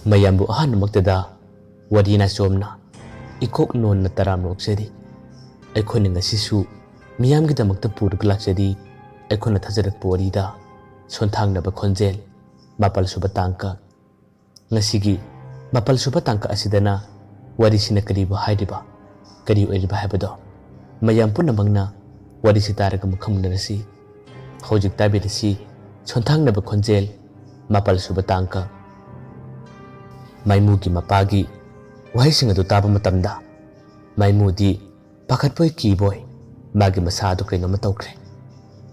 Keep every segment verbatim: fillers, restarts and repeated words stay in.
ꯃꯌꯥꯝꯕꯨ ꯑꯍꯥꯟꯕꯃꯛꯇꯗ ꯋꯥꯔꯤ ꯅꯥꯆꯣꯝꯅ ꯏꯀꯣꯛ ꯅꯣꯟꯅ ꯇꯔꯥꯝꯅ ꯑꯣꯛꯆꯔꯤ꯫ ꯑꯩꯈꯣꯏꯅ ꯉꯁꯤꯁꯨ ꯃꯤꯌꯥꯝꯒꯤꯗꯃꯛꯇ ꯄꯨꯔꯒ ꯂꯥꯛꯆꯔꯤ꯫ ꯑꯩꯈꯣꯏꯅ ꯊꯥꯖꯔꯛꯄ ꯋꯥꯔꯤꯗ ꯁꯣꯟꯊꯥꯡꯅꯕ ꯈꯣꯟꯖꯦꯜ, ꯃꯥꯄꯜ ꯁꯨꯕ ꯇꯥꯡꯀꯛ꯫ ꯉꯁꯤꯒꯤ ꯃꯥꯄꯜ ꯁꯨꯕ ꯇꯥꯡꯀꯛ ꯑꯁꯤꯗꯅ ꯋꯥꯔꯤꯁꯤꯅ ꯀꯔꯤꯕꯨ ꯍꯥꯏꯔꯤꯕ, ꯀꯔꯤ ꯑꯣꯏꯔꯤꯕ ꯍꯥꯏꯕꯗꯣ ꯃꯌꯥꯝ ꯄꯨꯝꯅꯃꯛꯅ ꯋꯥꯔꯤꯁꯤ ꯇꯥꯔꯒ ꯃꯈꯪ ꯃꯨꯟꯅꯔꯁꯤ꯫ ꯍꯧꯖꯤꯛ ꯇꯥꯕꯤꯔꯁꯤ ꯁꯣꯟꯊꯥꯡꯅꯕ ꯈꯣꯟꯖꯦꯜ, ꯃꯥꯄꯜ ꯁꯨꯕ ꯇꯥꯡꯀꯛ꯫ ꯃꯥꯏꯃꯨꯒꯤ ꯃꯄꯥꯒꯤ ꯋꯥꯍꯩꯁꯤꯡ ꯑꯗꯨ ꯇꯥꯕ ꯃꯇꯝꯗ ꯃꯥꯏꯃꯨꯗꯤ ꯄꯥꯈꯠꯄꯣꯏ ꯀꯤꯕꯣꯏ ꯃꯥꯒꯤ ꯃꯁꯥ ꯑꯗꯨ ꯀꯩꯅꯣꯝꯃ ꯇꯧꯈ꯭ꯔꯦ꯫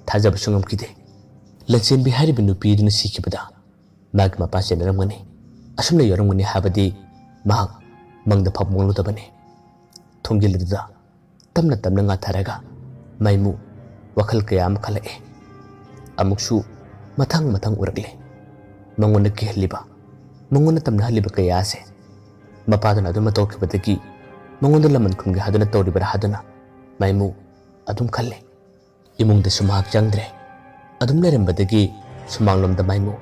ꯊꯥꯖꯕꯁꯨ ꯉꯝꯈꯤꯗꯦ꯫ ꯂꯟꯆꯦꯟꯕꯤ ꯍꯥꯏꯔꯤꯕ ꯅꯨꯄꯤ ꯑꯗꯨꯅ ꯁꯤꯈꯤꯕꯗ ꯃꯥꯒꯤ ꯃꯄꯥ ꯆꯦꯟꯅꯔꯝꯒꯅꯤ, ꯑꯁꯨꯝꯅ ꯌꯧꯔꯝꯒꯅꯤ ꯍꯥꯏꯕꯗꯤ ꯃꯍꯥꯛ ꯃꯪꯗ ꯐꯥꯎꯕ ꯃꯪꯂꯨꯗꯕꯅꯤ꯫ ꯊꯣꯡꯖꯤꯜ ꯑꯗꯨꯗ ꯇꯞꯅ ꯇꯞꯅ ꯉꯥꯊꯔꯒ ꯃꯥꯏꯃꯨ ꯋꯥꯈꯜ ꯀꯌꯥ ꯑꯃ ꯈꯜꯂꯛꯑꯦ꯫ ꯑꯃꯨꯛꯁꯨ ꯃꯊꯪ ꯃꯊꯪ ꯎꯔꯛꯂꯦ꯫ ꯃꯉꯣꯟꯗ ꯀꯤꯍꯜꯂꯤꯕ, ꯃꯉꯣꯟꯗ ꯇꯝꯅꯍꯜꯂꯤꯕ ꯀꯌꯥ ꯑꯁꯦ ꯃꯄꯥꯗꯨꯅ ꯑꯗꯨꯝꯅ ꯇꯧꯈꯤꯕꯗꯒꯤ ꯃꯉꯣꯟꯗ ꯂꯃꯟ ꯈꯨꯝꯒꯦ ꯍꯥꯏꯗꯨꯅ ꯇꯧꯔꯤꯕꯔꯥ ꯍꯥꯏꯗꯨꯅ ꯃꯥꯏꯃꯨ ꯑꯗꯨꯝ ꯈꯜꯂꯦ꯫ ꯏꯃꯨꯡꯗꯁꯨ ꯃꯍꯥꯛ ꯆꯪꯗ꯭ꯔꯦ꯫ ꯑꯗꯨꯝ ꯂꯩꯔꯝꯕꯗꯒꯤ ꯁꯨꯃꯥꯡꯂꯣꯝꯗ ꯃꯥꯏꯃꯨ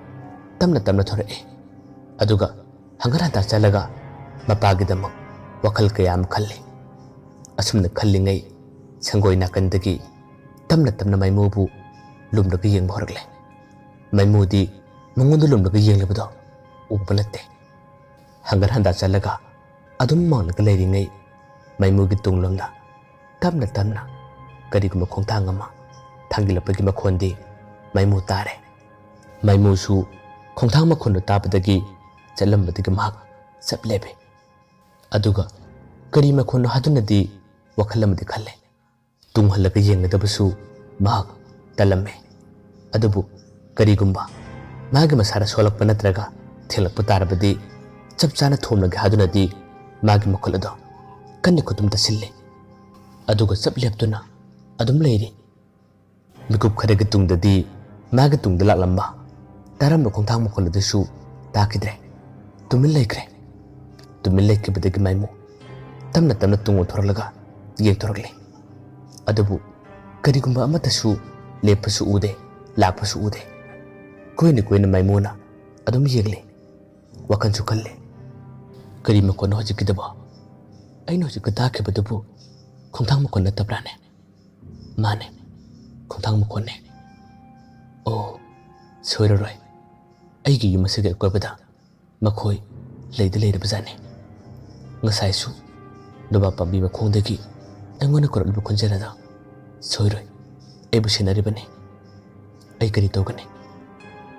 ꯇꯞꯅ ꯇꯞꯅ ꯊꯣꯔꯛꯑꯦ꯫ ꯑꯗꯨꯒ ꯍꯪꯒꯠ ꯍꯟꯗ ꯆꯠꯂꯒ ꯃꯄꯥꯒꯤꯗꯃꯛ ꯋꯥꯈꯜ ꯀꯌꯥ ꯑꯃ ꯈꯜꯂꯦ꯫ ꯑꯁꯨꯝꯅ ꯈꯜꯂꯤꯉꯩ ꯁꯪꯒꯣꯏ ꯅꯥꯀꯟꯗꯒꯤ ꯇꯞꯅ ꯇꯞꯅ ꯃꯥꯏꯃꯨꯕꯨ ꯂꯨꯝꯂꯒ ꯌꯦꯡꯕ ꯍꯧꯔꯛꯂꯦ꯫ ꯃꯥꯏꯃꯨꯗꯤ ꯃꯉꯣꯟꯗ ꯂꯨꯝꯂꯒ ꯌꯦꯡꯂꯤꯕꯗꯣ ꯎꯕ ꯅꯠꯇꯦ꯫ ꯍꯪꯒꯠ ꯍꯟꯗ ꯆꯠꯂꯒ ꯑꯗꯨꯝ ꯃꯪꯂꯒ ꯂꯩꯔꯤꯉꯩ ꯃꯥꯏꯃꯨꯒꯤ ꯇꯨꯡꯂꯣꯝꯗ ꯇꯞꯅ ꯇꯞꯅ ꯀꯔꯤꯒꯨꯝꯕ ꯈꯣꯡꯊꯥꯡ ꯑꯃ ꯊꯥꯡꯖꯤꯜꯂꯛꯄꯒꯤ ꯃꯈꯣꯟꯗꯤ ꯃꯥꯏꯃꯨ ꯇꯥꯔꯦ꯫ ꯃꯥꯏꯃꯨꯁꯨ ꯈꯣꯡꯊꯥꯡ ꯃꯈꯣꯟꯗꯨ ꯇꯥꯕꯗꯒꯤ ꯆꯠꯂꯝꯕꯗꯒꯤ ꯃꯍꯥꯛ ꯆꯞ ꯂꯦꯞꯄꯦ꯫ ꯑꯗꯨꯒ ꯀꯔꯤ ꯃꯈꯣꯟꯅꯣ ꯍꯥꯏꯗꯨꯅꯗꯤ ꯋꯥꯈꯜ ꯑꯃꯗꯤ ꯈꯜꯂꯦ꯫ ꯇꯨꯡ ꯍꯜꯂꯒ ꯌꯦꯡꯒꯗꯕꯁꯨ ꯃꯍꯥꯛ ꯇꯜꯂꯝꯃꯦ꯫ ꯑꯗꯨꯕꯨ ꯀꯔꯤꯒꯨꯝꯕ ꯃꯥꯒꯤ ꯃꯁꯥꯗ ꯁꯣꯛꯂꯛꯄ ꯅꯠꯇ꯭ꯔꯒ ꯊꯦꯡꯂꯛꯄ ꯇꯥꯔꯕꯗꯤ ꯆꯞ ꯆꯥꯅ ꯊꯣꯝꯂꯒꯦ ꯍꯥꯏꯗꯨꯅꯗꯤ ꯃꯥꯒꯤ ꯃꯈꯨꯠ ꯑꯗꯣ ꯀꯟꯅ ꯈꯨꯠꯇꯨꯝ ꯇꯥꯁꯤꯜꯂꯦ꯫ ꯑꯗꯨꯒ ꯆꯞ ꯂꯦꯞꯇꯨꯅ ꯑꯗꯨꯝ ꯂꯩꯔꯤ꯫ ꯃꯤꯀꯨꯞ ꯈꯔꯒꯤ ꯇꯨꯡꯗꯗꯤ ꯃꯥꯒꯤ ꯇꯨꯡꯗ ꯂꯥꯛꯂꯝꯕ ꯇꯥꯔꯝꯕ ꯈꯣꯡꯊꯥꯡ ꯃꯈꯣꯜ ꯑꯗꯨꯁꯨ ꯇꯥꯈꯤꯗ꯭ꯔꯦ꯫ ꯇꯨꯃꯤꯟ ꯂꯩꯈ꯭ꯔꯦ꯫ ꯇꯨꯃꯤꯟ ꯂꯩꯈꯤꯕꯗꯒꯤ ꯃꯥꯏꯃꯨ ꯇꯞꯅ ꯇꯞꯅ ꯇꯨꯡ ꯑꯣꯟꯊꯣꯔꯛꯂꯒ ꯌꯦꯡꯊꯣꯔꯛꯂꯦ꯫ ꯑꯗꯨꯕꯨ ꯀꯔꯤꯒꯨꯝꯕ ꯑꯃꯠꯇꯁꯨ ꯂꯦꯞꯄꯁꯨ ꯎꯗꯦ, ꯂꯥꯛꯄꯁꯨ ꯎꯗꯦ꯫ ꯀꯨꯏꯅ ꯀꯨꯏꯅ ꯃꯥꯏꯃꯨꯅ ꯑꯗꯨꯝ ꯌꯦꯡꯂꯦ꯫ ꯋꯥꯈꯜꯁꯨ ꯈꯜꯂꯦ꯫ ꯀꯔꯤ ꯃꯈꯣꯟꯅꯣ ꯍꯧꯖꯤꯛꯀꯤꯗꯨꯕꯣ? ꯑꯩꯅ ꯍꯧꯖꯤꯛꯀ ꯇꯥꯈꯤꯕꯗꯨꯕꯨ ꯈꯣꯡꯊꯥꯡ ꯃꯈꯣꯟ ꯅꯠꯇꯕ꯭ꯔꯥꯅꯦ? ꯃꯥꯅꯦ, ꯈꯣꯡꯊꯥꯡ ꯃꯈꯣꯟꯅꯦ꯫ ꯑꯣ, ꯁꯣꯏꯔꯔꯣꯏ꯫ ꯑꯩꯒꯤ ꯌꯨꯝ ꯑꯁꯤꯒꯤ ꯑꯀꯣꯏꯕꯗ ꯃꯈꯣꯏ ꯂꯩꯗꯤ ꯂꯩꯔꯕꯖꯥꯠꯅꯤ꯫ ꯉꯁꯥꯏꯁꯨ ꯅꯣꯕꯥꯞ ꯄꯥꯝꯕꯤ ꯃꯈꯣꯡꯗꯒꯤ ꯑꯩꯉꯣꯟꯗ ꯀꯧꯔꯛꯂꯤꯕ ꯈꯣꯟꯖꯦꯜ ꯑꯗꯣ ꯁꯣꯏꯔꯣꯏ, ꯑꯩꯕꯨ ꯁꯦꯟꯅꯔꯤꯕꯅꯤ꯫ ꯑꯩ ꯀꯔꯤ ꯇꯧꯒꯅꯤ?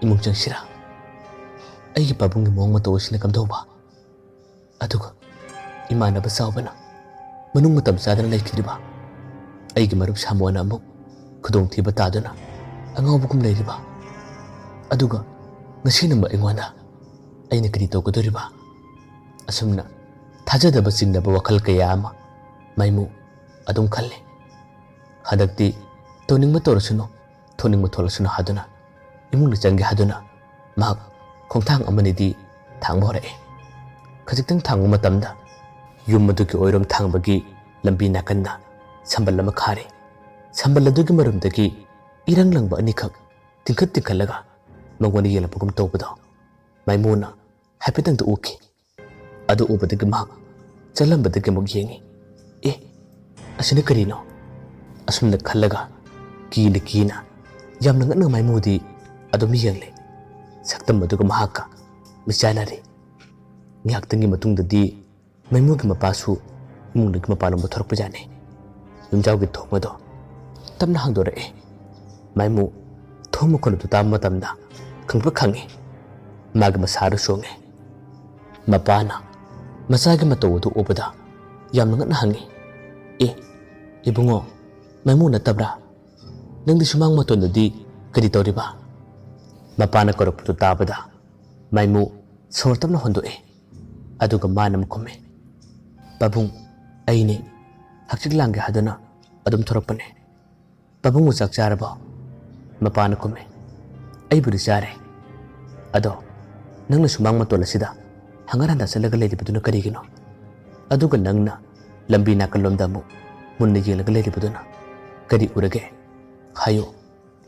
ꯏꯃꯨꯡ ꯆꯪꯁꯤꯔꯥ? ꯑꯩꯒꯤ ꯄꯥꯕꯨꯡꯒꯤ ꯃꯑꯣꯡ ꯃꯇꯧ ꯑꯁꯤꯅ ꯀꯝꯗꯧꯕ? ꯑꯗꯨꯒ ꯏꯃꯥꯟꯅꯕ ꯆꯥꯎꯕꯅ ꯃꯅꯨꯡ ꯃꯇꯝ ꯆꯥꯗꯅ ꯂꯩꯈꯤꯗ꯭ꯔꯤꯕ? ꯑꯩꯒꯤ ꯃꯔꯨꯞ ꯁꯥꯃꯣꯅ ꯑꯃꯨꯛ ꯈꯨꯗꯣꯡꯊꯤꯕ ꯇꯥꯗꯨꯅ ꯑꯉꯥꯎꯕꯒꯨꯝ ꯂꯩꯔꯤꯕ? ꯑꯗꯨꯒ ꯉꯁꯤꯅ ꯑꯃꯨꯛ ꯑꯩꯉꯣꯟꯗ ꯑꯩꯅ ꯀꯔꯤ ꯇꯧꯒꯗꯧꯔꯤꯕ? ꯑꯁꯨꯝꯅ ꯊꯥꯖꯗꯕ ꯆꯤꯡꯅꯕ ꯋꯥꯈꯜ ꯀꯌꯥ ꯑꯃ ꯃꯥꯏꯃꯨ ꯑꯗꯨꯝ ꯈꯜꯂꯤ꯫ ꯍꯟꯗꯛꯇꯤ ꯇꯧꯅꯤꯡꯕ ꯇꯧꯔꯁꯅꯨ, ꯊꯣꯛꯅꯤꯡꯕ ꯊꯣꯛꯂꯁꯅꯨ ꯍꯥꯏꯗꯨꯅ ꯏꯃꯨꯡꯗ ꯆꯪꯒꯦ ꯍꯥꯏꯗꯨꯅ ꯃꯍꯥꯛ ꯈꯣꯡꯊꯥꯡ ꯑꯃꯅꯤꯗꯤ ꯊꯥꯡꯕ ꯍꯧꯔꯛꯑꯦ꯫ ꯈꯖꯤꯛꯇꯪ ꯊꯥꯡꯕ ꯃꯇꯝꯗ ꯌꯨꯝ ꯑꯗꯨꯒꯤ ꯑꯣꯏꯔꯣꯝ ꯊꯥꯡꯕꯒꯤ ꯂꯝꯕꯤ ꯅꯥꯀꯟꯗ ꯁꯝꯕꯜ ꯑꯃ ꯈꯥꯔꯦ꯫ ꯁꯝꯕꯜ ꯑꯗꯨꯒꯤ ꯃꯔꯨꯝꯗꯒꯤ ꯏꯔꯪ ꯂꯪꯕ ꯑꯅꯤꯈꯛ ꯇꯤꯡꯈꯠ ꯇꯤꯡꯈꯠꯂꯒ ꯃꯉꯣꯟꯗ ꯌꯦꯡꯂꯛꯄꯒꯨꯝ ꯇꯧꯕꯗꯣ ꯃꯥꯏꯃꯨꯅ ꯍꯥꯏꯐꯦꯠꯇꯪꯗ ꯎꯈꯤ꯫ ꯑꯗꯨ ꯎꯕꯗꯒꯤ ꯃꯍꯥꯛ ꯆꯠꯂꯝꯕꯗꯒꯤ ꯑꯃꯨꯛ ꯌꯦꯡꯉꯤ꯫ "ꯑꯦ, ꯑꯁꯤꯅ ꯀꯔꯤꯅꯣ?" ꯑꯁꯨꯝꯅ ꯈꯜꯂꯒ ꯀꯤꯅ ꯀꯤꯅ ꯌꯥꯝꯅ ꯉꯛꯅ ꯃꯥꯏꯃꯨꯗꯤ ꯑꯗꯨꯝ ꯌꯦꯡꯂꯦ꯫ ꯁꯛꯇꯝ ꯑꯗꯨꯒ ꯃꯍꯥꯛꯀ ꯃꯤꯆꯥꯟꯅꯔꯦ꯫ ꯉꯥꯏꯍꯥꯛꯇꯪꯒꯤ ꯃꯇꯨꯡꯗꯗꯤ ꯃꯥꯏꯃꯨꯒꯤ ꯃꯄꯥꯁꯨ ꯏꯃꯨꯡꯗꯒꯤ ꯃꯄꯥꯟꯂꯣꯝꯗ ꯊꯣꯔꯛꯄꯖꯥꯠꯅꯤ꯫ ꯌꯨꯝꯖꯥꯎꯒꯤ ꯊꯣꯡ ꯑꯗꯣ ꯇꯞꯅ ꯍꯥꯡꯗꯣꯔꯛꯑꯦ꯫ ꯃꯥꯏꯃꯨ ꯊꯣꯡ ꯃꯈꯣꯟ ꯑꯗꯨ ꯇꯥꯕ ꯃꯇꯝꯗ ꯈꯪꯄ꯭ꯔꯦꯛ ꯈꯪꯉꯤ꯫ ꯃꯥꯒꯤ ꯃꯁꯥꯗꯨ ꯆꯣꯡꯉꯦ꯫ ꯃꯄꯥꯅ ꯃꯆꯥꯒꯤ ꯃꯇꯧ ꯑꯗꯨ ꯎꯕꯗ ꯌꯥꯝꯅ ꯉꯛꯅ ꯍꯪꯉꯤ, "ꯑꯦ, ꯏꯕꯨꯡꯉꯣ, ꯃꯥꯏꯃꯨ ꯅꯠꯇꯕ꯭ꯔꯥ? ꯅꯪꯗꯤ ꯁꯨꯃꯥꯡ ꯃꯇꯣꯟꯗꯗꯤ ꯀꯔꯤ ꯇꯧꯔꯤꯕ?" ꯃꯄꯥꯅ ꯀꯧꯔꯛꯄꯗꯨ ꯇꯥꯕꯗ ꯃꯥꯏꯃꯨ ꯁꯣꯔ ꯇꯞꯅ ꯍꯣꯟꯗꯣꯛꯑꯦ꯫ ꯑꯗꯨꯒ ꯃꯥꯅ ꯑꯃꯨꯛ ꯈꯨꯝꯃꯦ, "ꯄꯥꯕꯨꯡ, ꯑꯩꯅꯦ꯫ ꯍꯛꯆꯤꯛ ꯂꯥꯡꯒꯦ ꯍꯥꯏꯗꯨꯅ ꯑꯗꯨꯝ ꯊꯣꯔꯛꯄꯅꯦ꯫ ꯄꯥꯕꯨꯡꯕꯨ ꯆꯥꯛ ꯆꯥꯔꯕꯣ?" ꯃꯄꯥꯅ ꯈꯨꯝꯃꯦ, "ꯑꯩꯕꯨꯗꯤ ꯆꯥꯔꯦ꯫ ꯑꯗꯣ ꯅꯪꯅ ꯁꯨꯃꯥꯡ ꯃꯇꯣꯜ ꯑꯁꯤꯗ ꯍꯪꯒꯠ ꯍꯟꯗ ꯆꯠꯂꯒ ꯂꯩꯔꯤꯕꯗꯨꯅ ꯀꯔꯤꯒꯤꯅꯣ? ꯑꯗꯨꯒ ꯅꯪꯅ ꯂꯝꯕꯤ ꯅꯥꯀꯜꯂꯣꯝꯗ ꯑꯃꯨꯛ ꯃꯨꯟꯅ ꯌꯦꯡꯂꯒ ꯂꯩꯔꯤꯕꯗꯨꯅ ꯀꯔꯤ ꯎꯔꯒꯦ? ꯍꯥꯏꯌꯨ,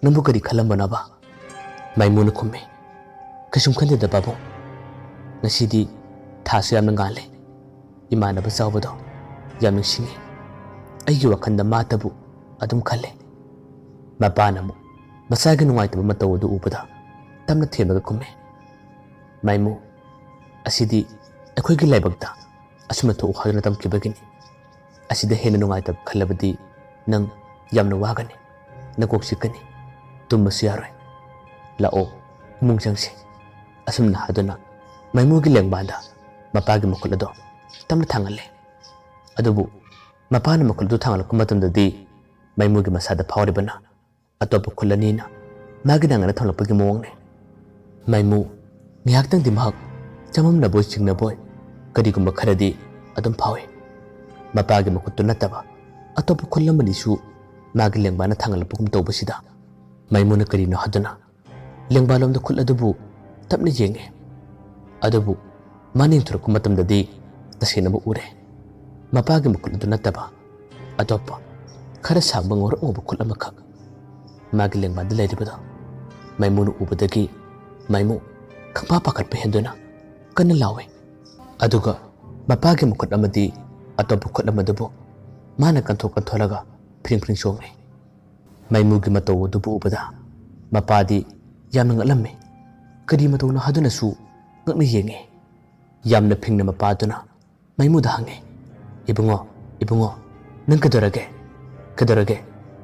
ꯅꯪꯕꯨ ꯀꯔꯤ ꯈꯜꯂꯝꯕꯅꯣꯕ?" ꯃꯥꯏꯃꯨꯅ ꯈꯨꯝꯃꯤ, "ꯀꯩꯁꯨꯝ ꯈꯟꯗꯦꯗ ꯄꯥꯕꯨꯡ꯫ "ꯉꯁꯤꯗꯤ ꯊꯥꯁꯨ ꯌꯥꯝꯅ ꯉꯥꯜꯂꯦ꯫ ꯏꯃꯥꯟꯅꯕ ꯆꯥꯎꯕꯗꯣ ꯌꯥꯝ ꯅꯤꯡꯁꯤꯡꯉꯤ꯫ ꯑꯩꯒꯤ ꯋꯥꯈꯜꯗ ꯃꯥꯇꯕꯨ ꯑꯗꯨꯝ ꯈꯜꯂꯦ꯫" ꯃꯄꯥꯅ ꯑꯃꯨꯛ ꯃꯆꯥꯒꯤ ꯅꯨꯡꯉꯥꯏꯇꯕ ꯃꯇꯧ ꯑꯗꯨ ꯎꯕꯗ ꯇꯞꯅ ꯊꯦꯝꯂꯒ ꯈꯨꯝꯃꯦ, "ꯃꯥꯏꯃꯨ, ꯑꯁꯤꯗꯤ ꯑꯩꯈꯣꯏꯒꯤ ꯂꯥꯏꯕꯛꯇ ꯑꯁꯨꯝꯅ ꯊꯣꯛꯎ ꯍꯥꯏꯗꯨꯅ ꯇꯝꯈꯤꯕꯒꯤꯅꯤ꯫ ꯑꯁꯤꯗ ꯍꯦꯟꯅ ꯅꯨꯡꯉꯥꯏꯇꯕ ꯈꯜꯂꯕꯗꯤ ꯅꯪ ꯌꯥꯝꯅ ꯋꯥꯒꯅꯤ, ꯅꯀꯣꯛ ꯆꯤꯛꯀꯅꯤ, ꯇꯨꯝꯕꯁꯨ ꯌꯥꯔꯣꯏ꯫ ꯂꯥꯛꯑꯣ, ꯏꯃꯨꯡ ꯆꯪꯁꯤ꯫" ꯑꯁꯨꯝꯅ ꯍꯥꯏꯗꯨꯅ ꯃꯥꯏꯃꯨꯒꯤ ꯂꯦꯡꯕꯥꯟꯗ ꯃꯄꯥꯒꯤ ꯃꯈꯨꯠ ꯑꯗꯣ ꯇꯞꯅ ꯊꯥꯡꯍꯜꯂꯦ꯫ ꯑꯗꯨꯕꯨ ꯃꯄꯥꯅ ꯃꯈꯨꯠ ꯑꯗꯨ ꯊꯥꯡꯍꯜꯂꯛꯄ ꯃꯇꯝꯗꯗꯤ ꯃꯥꯏꯃꯨꯒꯤ ꯃꯁꯥꯗ ꯐꯥꯎꯔꯤꯕꯅ ꯑꯇꯣꯞꯄ ꯈꯨꯠ ꯑꯅꯤꯅ ꯃꯥꯒꯤ ꯅꯥꯉꯣꯟꯗ ꯊꯝꯂꯛꯄꯒꯤ ꯃꯑꯣꯡꯅꯤ꯫ ꯃꯥꯏꯃꯨ ꯉꯥꯏꯍꯥꯛꯇꯪꯗꯤ ꯃꯍꯥꯛ ꯆꯃꯝꯅꯕꯣꯏ ꯆꯤꯡꯅꯕꯣꯏ ꯀꯔꯤꯒꯨꯝꯕ ꯈꯔꯗꯤ ꯑꯗꯨꯝ ꯐꯥꯎꯏ꯫ ꯃꯄꯥꯒꯤ ꯃꯈꯨꯠꯇꯨ ꯅꯠꯇꯕ ꯑꯇꯣꯞꯄ ꯈꯨꯠ ꯑꯃꯅꯤꯁꯨ ꯃꯥꯒꯤ ꯂꯦꯡꯕꯥꯟꯅ ꯊꯥꯡꯒꯠꯂꯛꯄꯒꯨꯝ ꯇꯧꯕꯁꯤꯗ ꯃꯥꯏꯃꯨꯅ ꯀꯔꯤꯅꯣ ꯍꯥꯏꯗꯨꯅ ꯂꯦꯡꯕꯥꯟꯂꯣꯝꯗ ꯈꯨꯠ ꯑꯗꯨꯕꯨ ꯇꯞꯅ ꯌꯦꯡꯉꯤ꯫ ꯑꯗꯨꯕꯨ ꯃꯥ ꯅꯤꯡꯊꯣꯔꯛꯄ ꯃꯇꯝꯗꯗꯤ ꯇꯁꯦꯡꯅꯃꯛ ꯎꯔꯦ꯫ ꯃꯄꯥꯒꯤ ꯃꯈꯨꯠ ꯑꯗꯨ ꯅꯠꯇꯕ ꯑꯇꯣꯞꯄ ꯈꯔ ꯁꯥꯡꯕ ꯉꯧꯔꯛ ꯉꯧꯕ ꯈꯨꯠ ꯑꯃꯈꯛ ꯃꯥꯒꯤ ꯂꯦꯡꯕꯥꯟꯗ ꯂꯩꯔꯤꯕꯗꯣ ꯃꯥꯏꯃꯨꯅ ꯎꯕꯗꯒꯤ ꯃꯥꯏꯃꯨ ꯈꯪꯄꯥ ꯄꯥꯈꯠꯄ ꯍꯦꯟꯗꯨꯅ ꯀꯟꯅ ꯂꯥꯎꯏ꯫ ꯑꯗꯨꯒ ꯃꯄꯥꯒꯤ ꯃꯈꯨꯠ ꯑꯃꯗꯤ ꯑꯇꯣꯞꯄ ꯈꯨꯠ ꯑꯃꯗꯨꯕꯨ ꯃꯥꯅ ꯀꯟꯊꯣꯛ ꯀꯟꯊꯣꯛꯂꯒ ꯐ꯭ꯔꯤꯡ ꯐ꯭ꯔꯤꯡ ꯆꯣꯡꯂꯤ꯫ ꯃꯥꯏꯃꯨꯒꯤ ꯃꯇꯧ ꯑꯗꯨꯕꯨ ꯎꯕꯗ ꯃꯄꯥꯗꯤ ꯌꯥꯝꯅ ꯉꯛꯂꯝꯃꯤ꯫ ꯀꯔꯤ ꯃꯇꯧꯅꯣ ꯍꯥꯏꯗꯨꯅꯁꯨ ꯉꯛꯅ ꯌꯦꯡꯉꯤ꯫ ꯌꯥꯝꯅ ꯐꯤꯡꯅ ꯃꯄꯥꯗꯨꯅ ꯃꯥꯏꯃꯨꯗ ꯍꯪꯉꯤ, "ꯏꯕꯨꯡꯉꯣ, ꯏꯕꯨꯡꯉꯣ, ꯅꯪ ꯀꯩꯗꯧꯔꯒꯦ? ꯀꯩꯗꯧꯔꯒꯦ?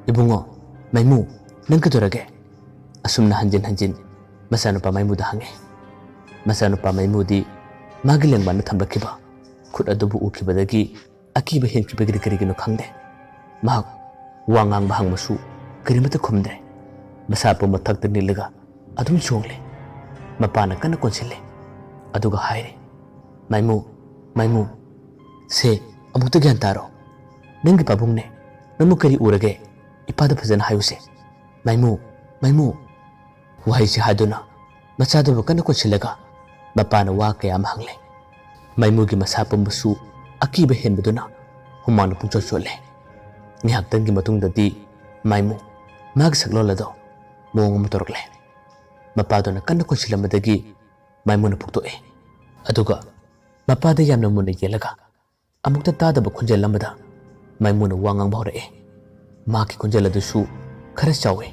ꯏꯕꯨꯡꯉꯣ, ꯃꯥꯏꯃꯨ, ꯅꯪ ꯀꯩꯗꯧꯔꯒꯦ?" ꯑꯁꯨꯝꯅ ꯍꯟꯖꯤꯟ ꯍꯟꯖꯤꯟ ꯃꯆꯥꯅꯨꯄꯥ ꯃꯥꯏꯃꯨꯗ ꯍꯪꯉꯤ꯫ ꯃꯆꯥꯅꯨꯄꯥ ꯃꯥꯏꯃꯨꯗꯤ ꯃꯥꯒꯤ ꯂꯦꯡꯕꯥꯟꯗ ꯊꯝꯂꯛꯈꯤꯕ ꯈꯨꯠ ꯑꯗꯨꯕꯨ ꯎꯈꯤꯕꯗꯒꯤ ꯑꯀꯤꯕ ꯍꯦꯟꯈꯤꯕꯒꯤꯔ ꯀꯔꯤꯒꯤꯅꯣ ꯈꯪꯗꯦ, ꯃꯍꯥꯛ ꯋꯥ ꯉꯥꯡꯕ ꯍꯪꯕꯁꯨ ꯀꯔꯤꯃꯠꯇ ꯈꯨꯝꯗ꯭ꯔꯦ꯫ ꯃꯁꯥ ꯄꯨꯝꯕ ꯊꯛꯇ ꯅꯤꯜꯂꯒ ꯑꯗꯨꯝ ꯆꯣꯡꯂꯦ꯫ ꯃꯄꯥꯅ ꯀꯟꯅ ꯀꯣꯟꯁꯤꯜꯂꯦ꯫ ꯑꯗꯨꯒ ꯍꯥꯏꯔꯦ, "ꯃꯥꯏꯃꯨ, ꯃꯥꯏꯃꯨ, ꯁꯦ, ꯑꯃꯨꯛꯇ ꯒ꯭ꯌꯥꯟ ꯇꯥꯔꯣ꯫ ꯅꯪꯒꯤ ꯄꯥꯕꯨꯡꯅꯦ꯫ ꯅꯪꯕꯨ ꯀꯔꯤ ꯎꯔꯒꯦ? ꯏꯄꯥꯗ ꯐꯖꯅ ꯍꯥꯏꯌꯨꯁꯦ꯫ ꯃꯥꯏꯃꯨ, ꯃꯥꯏꯃꯨ!" ꯋꯥꯍꯩꯁꯤ ꯍꯥꯏꯗꯨꯅ ꯃꯆꯥꯗꯨꯕꯨ ꯀꯟꯅ ꯀꯣꯟꯁꯤꯜꯂꯒ ꯃꯄꯥꯅ ꯋꯥ ꯀꯌꯥ ꯑꯃ ꯍꯪꯂꯦ꯫ ꯃꯥꯏꯃꯨꯒꯤ ꯃꯁꯥ ꯄꯨꯝꯕꯁꯨ ꯑꯀꯤꯕ ꯍꯦꯟꯕꯗꯨꯅ ꯍꯨꯃꯥꯡꯅ ꯄꯨꯡꯆꯣꯠ ꯆꯣꯠꯂꯦ꯫ ꯉꯥꯏꯍꯥꯛꯇꯪꯒꯤ ꯃꯇꯨꯡꯗꯗꯤ ꯃꯥꯏꯃꯨ ꯃꯥꯒꯤ ꯁꯛꯂꯣꯟ ꯑꯗꯣ ꯃꯑꯣꯡ ꯑꯃ ꯇꯧꯔꯛꯂꯦ꯫ ꯃꯄꯥꯗꯨꯅ ꯀꯟꯅ ꯀꯣꯟꯁꯤꯜꯂꯝꯕꯗꯒꯤ ꯃꯥꯏꯃꯨꯅ ꯐꯨꯛꯇꯣꯛꯑꯦ꯫ ꯑꯗꯨꯒ ꯃꯄꯥꯗ ꯌꯥꯝꯅ ꯃꯨꯟꯅ ꯌꯦꯡꯂꯒ ꯑꯃꯨꯛꯇ ꯇꯥꯗꯕ ꯈꯣꯟꯖꯦꯜ ꯑꯃꯗ ꯃꯥꯏꯃꯨꯅ ꯋꯥ ꯉꯥꯡꯕ ꯍꯧꯔꯛꯑꯦ꯫ ꯃꯍꯥꯛꯀꯤ ꯈꯣꯟꯖꯦꯜ ꯑꯗꯨꯁꯨ ꯈꯔ ꯆꯥꯎꯋꯦ,